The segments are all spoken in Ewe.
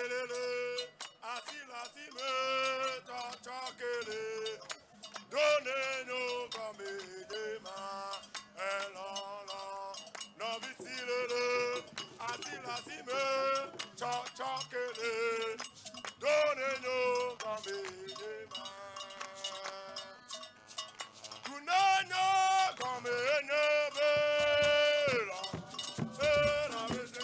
Lele, asi le asi me, tsɔtsɔ kele, do ne nyo gɔme de ma, elɔlɔ, nɔvi si lele, asi le asi me, tsɔtsɔ kele, do ne nyo gɔme de ma. Kunenyo gɔme nye be la, ela be se.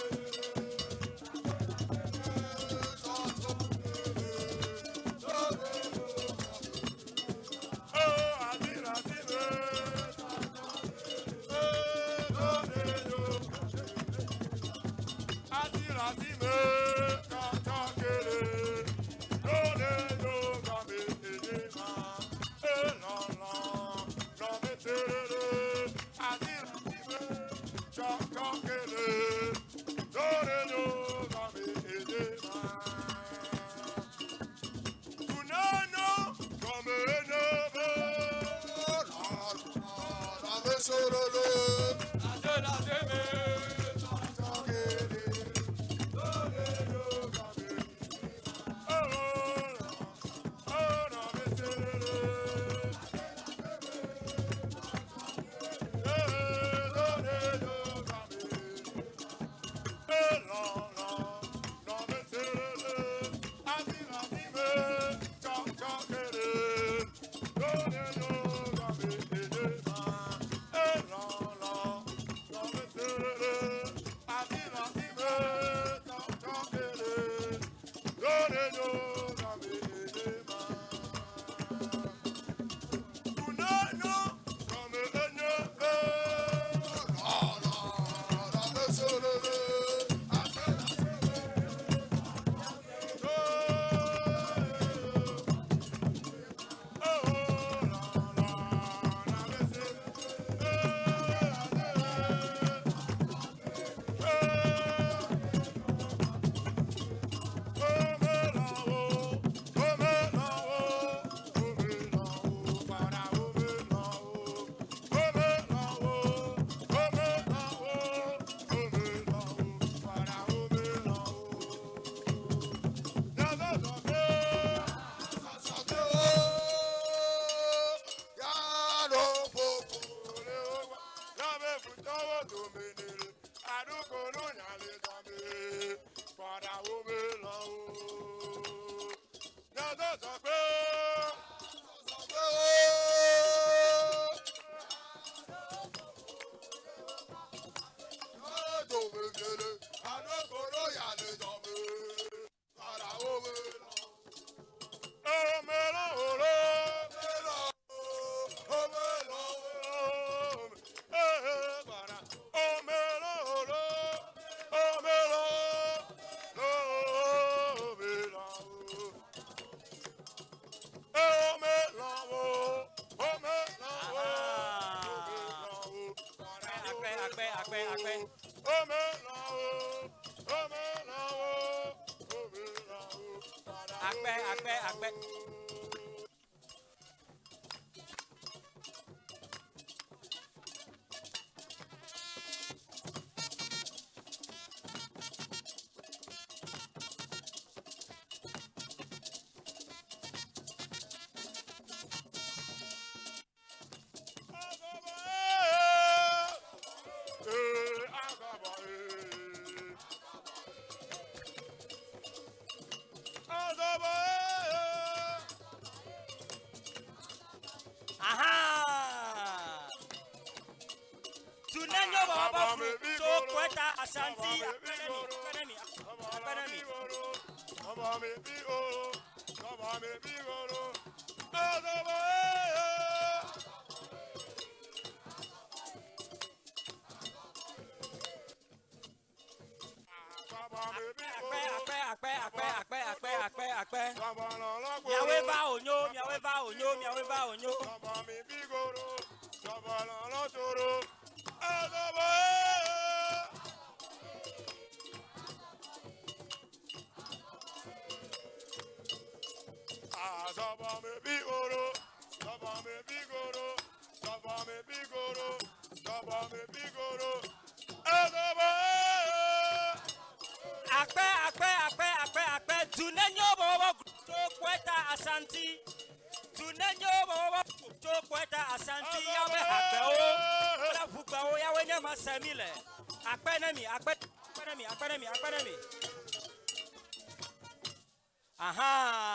Akpɛ akpɛ akpɛ. Aha! Tunenyo baba flu so kweta Ashanti akpɛnɛmi akpɛnɛmi akpɛnɛmi. Akpɛ akpɛ akpɛ akpɛ akpɛ akpɛ akpɛ akpɛ. Miawoe va onyo miawoe va onyo miawoe va onyo. Akpɛ akpɛ akpɛ akpɛ akpɛ akpɛ. Tso kpɔeta Asanti. Du ne nyo bɔbɔbɔ tso kpɔeta Asanti yawoe hagbewo kple ʋugbewo yawoe nye ma se mi le. Akpe ne mi, akpe ne mi, akpe ne mi, akpe ne mi. Aha.